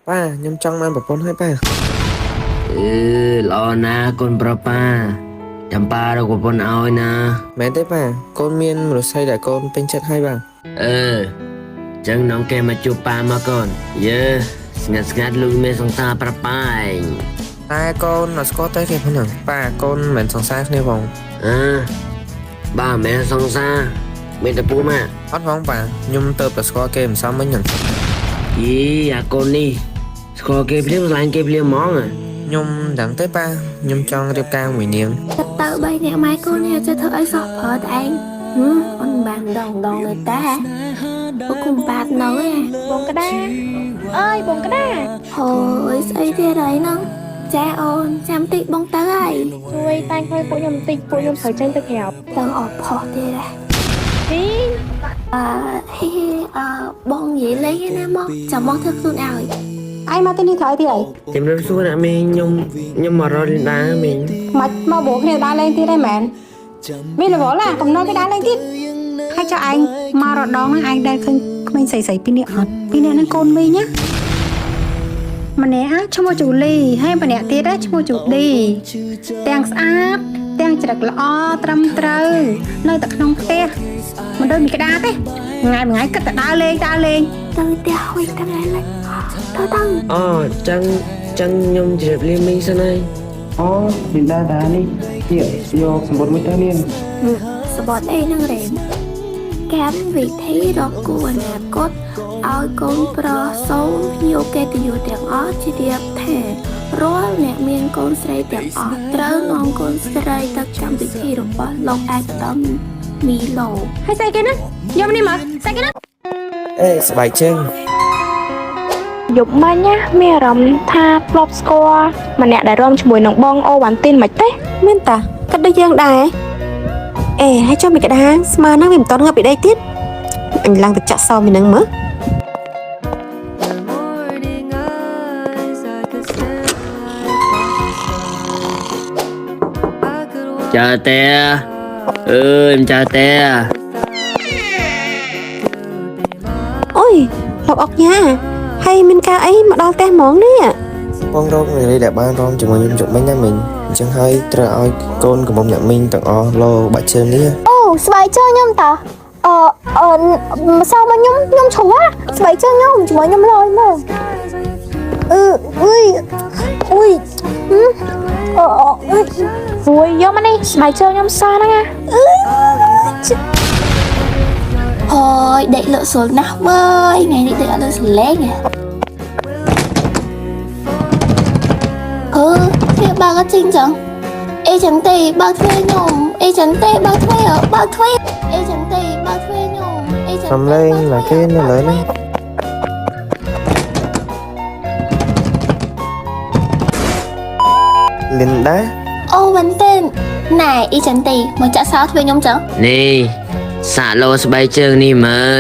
ប៉ាខ្ញុំចង់បានប្រពន្ធហើយប៉ា អឺល្អណាស់កូនប្រុសប៉ាចាំប៉ារកប្រពន្ធឲ្យណា មែនទេប៉ាកូនមានមនុស្សស្រីដែលកូនពេញចិត្តហើយបាទ អឺចឹងនងគេមកជួបប៉ាមកកូនយើស្ងាត់ស្ងាត់លូមានសង្សារប្រាប់ប៉ាឯង តែកូនអត់ស្គាល់តែគេផងហ្នឹងប៉ាកូនមិនមែនសង្សារគ្នាផង អើបើមិនមែនសង្សារមានតែពូម៉ាក់ អត់ផងប៉ាខ្ញុំទៅតែស្គាល់គេមិនសមមិញហ្នឹង យីអាកូននេះស្គាល់គេភ្លាមស្រឡាញ់គេភ្លាមហ្មងហ៎ ខ្ញុំមិនដឹងទេប៉ាខ្ញុំចង់រៀបការមួយនាង គិតទៅបីអ្នកម៉ែកូននេះចេះធ្វើអីសោះប្រើតែឯងហឹមអូនបានដងដងនៅតាពុកគុំបាតនៅឯ បងក្តាអើយបងក្តា ហើយស្អីទៀតហើយហ្នឹងចាអូនចាំតិចបងទៅហើយ ជួយតែងខ្លួនពួកខ្ញុំបន្តិចពួកខ្ញុំត្រូវចេញទៅក្រៅ ទាំងអស់ផុសទៀតហ៎ ហ៊ី អឺហេអឺបងនិយាយលេងឯណាមកចាំបងធ្វើខ្លួនឲ្យ ឯងមកទីនេះធ្វើអីទៀតអី ជំរាបសួរអ្នកមីងខ្ញុំខ្ញុំមករកលីនដាមីង មកមកបួគ្នាដើរលេងទៀតហើយមែនមានរវល់ណាកំណត់គេដើរលេងទៀតហើយចុះឯងមករដងហ្នឹងឯងដែលឃើញក្មេងស្រីស្រីពីរនាក់អត់ពីរនាក់ហ្នឹងកូនមីងណាម្នាក់áឈ្មោះជូលីហើយម្នាក់ទៀតáឈ្មោះជូឌីទាំងស្អាតទាំងចរិតល្អត្រឹមត្រូវនៅតែក្នុងផ្ទះមិនដូចមីក្តារទេថ្ងៃមួយថ្ងៃគិតតែដើរលេងដើរលេង ទៅផ្ទះហុយទៅឡើយទៅទៅ អូចឹងចឹងខ្ញុំជម្រាបលាមីងសិនហើយ អូលីនដាតានេះនេះយកសម្បត្តិមួយទៅនាង សបត់អីហ្នឹងរ៉េមកម្មវិធីរកគូអនាគតឲ្យកូនប្រុសសូមភ្ញៀវកិត្តិយសទាំងអស់ជ្រាបថារាល់អ្នកមានកូនស្រីទាំងអស់ត្រូវនាំកូនស្រីទៅកម្មវិធីរបស់លោកឯកឧត្តមមីឡូ ហើយស្អីគេហ្នឹងយកមកនេះមកស្អីគេហ្នឹង អេស្បែកជើង យប់មិញណាមានអារម្មណ៍ថាធ្លាប់ស្គាល់ម្នាក់ដែលរំជាមួយនឹងបងអូវ៉ាន់ទីនមិនទេ មានតាគិតដូចយើងដែរអេហើយចុះមីក្តាស្មើនឹងវាមិនតន់ងើបពីដីទៀតអញឡើងទៅចាក់សោមីនឹងមើល ចើទេអើយមិនចើទេ អូយលោកអុកញ៉ាហើយមានការអីមកដល់ផ្ទះហ្មងនេះ បងរកនារីដែលបានរំជាមួយខ្ញុំជុំមិញណាមីងអញ្ចឹងហើយត្រូវឲ្យកូនកំមុំអ្នកមីងទាំងអស់លោបាក់ជើងនេះ អូស្បែកជើងខ្ញុំតាអឺអឺម្សិលមកខ្ញុំខ្ញុំជ្រុះស្បែកជើងខ្ញុំជាមួយខ្ញុំលយមកអឺអុយអុយអឺអឺ រួយយកមកនេះស្បែកជើងខ្ញុំសោះហ្នឹងណា ហើយដេកលក់ស្រួលណាស់វើយថ្ងៃនេះដេកអត់លឺសំឡេងហ៎អឺទ្វារបើកអត់ចេញចឹងអីចឹងទេបើកទ្វារខ្ញុំអីចឹងទេបើកទ្វារបើកទ្វារអីចឹងទេបើកទ្វារខ្ញុំអីចឹង សំឡេងណាគេនៅលើនេះលីនដា អូមែនទេណែអីចឹងទេមកចាក់សោទ្វារខ្ញុំចឹង នេះសាក់លោស្បែកជើងនេះមើល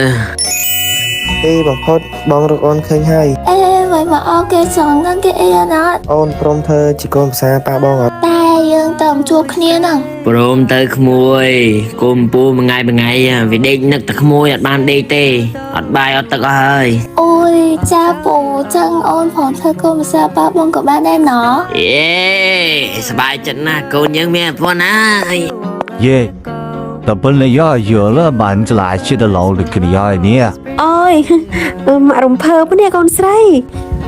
ទីបំផុតបងរកអូនឃើញហើយ អេໄວមកអូគេចង់នឹងគេអីណា អូនព្រមធ្វើជាកូនប្រសារប៉ាបងអត់ តែយើងតើមិនជួបគ្នាហ្នឹង ព្រមទៅក្មួយគុំពូមួយថ្ងៃមួយថ្ងៃវាដេកនឹកតែក្មួយអត់បានដេកទេអត់បាយអត់ទឹកអស់ហើយ អូយចាពូចឹងអូនព្រមធ្វើកូនប្រសារប៉ាបងក៏បានដែរណ អេសប្បាយចិត្តណាស់កូនយើងមានប្រពន្ធហើយ 耶，那本来要有了蛮子来去的老的给你要你。 អូយអឺមករំភើបនេះកូនស្រី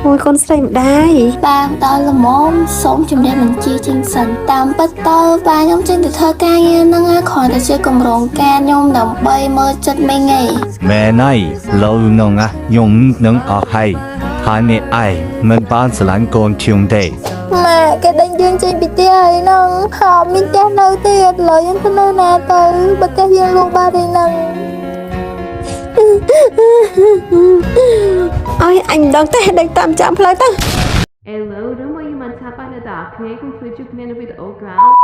អូយកូនស្រីម្ដាយ បានដល់ល្មមសូមជម្រះបញ្ជាចេញសិនតាមពិតទៅប៉ាខ្ញុំចេញទៅធ្វើការងារហ្នឹងណាគ្រាន់តែជាកម្រងការខ្ញុំដើម្បីមើលចិត្តមីងឯង មែនហើយ老农啊，用能阿海，他呢爱们班子兰公兄弟。 ម៉ាក់គេដេញយើងចេញពីផ្ទះហើយហ្នឹងហើយមានផ្ទះនៅទៀតឡើយយើងទៅនៅណាទៅបើផ្ទះយើងលក់បាត់ហើយហ្នឹង អើយអញមិនដឹងទេដឹងតាមចាំផ្លូវទៅ ឥឡូវឬមកយីមិនឆាប់បានដល់គ្នាកុំភ្លេចជួបគ្នានៅវីដេអូក្រោយ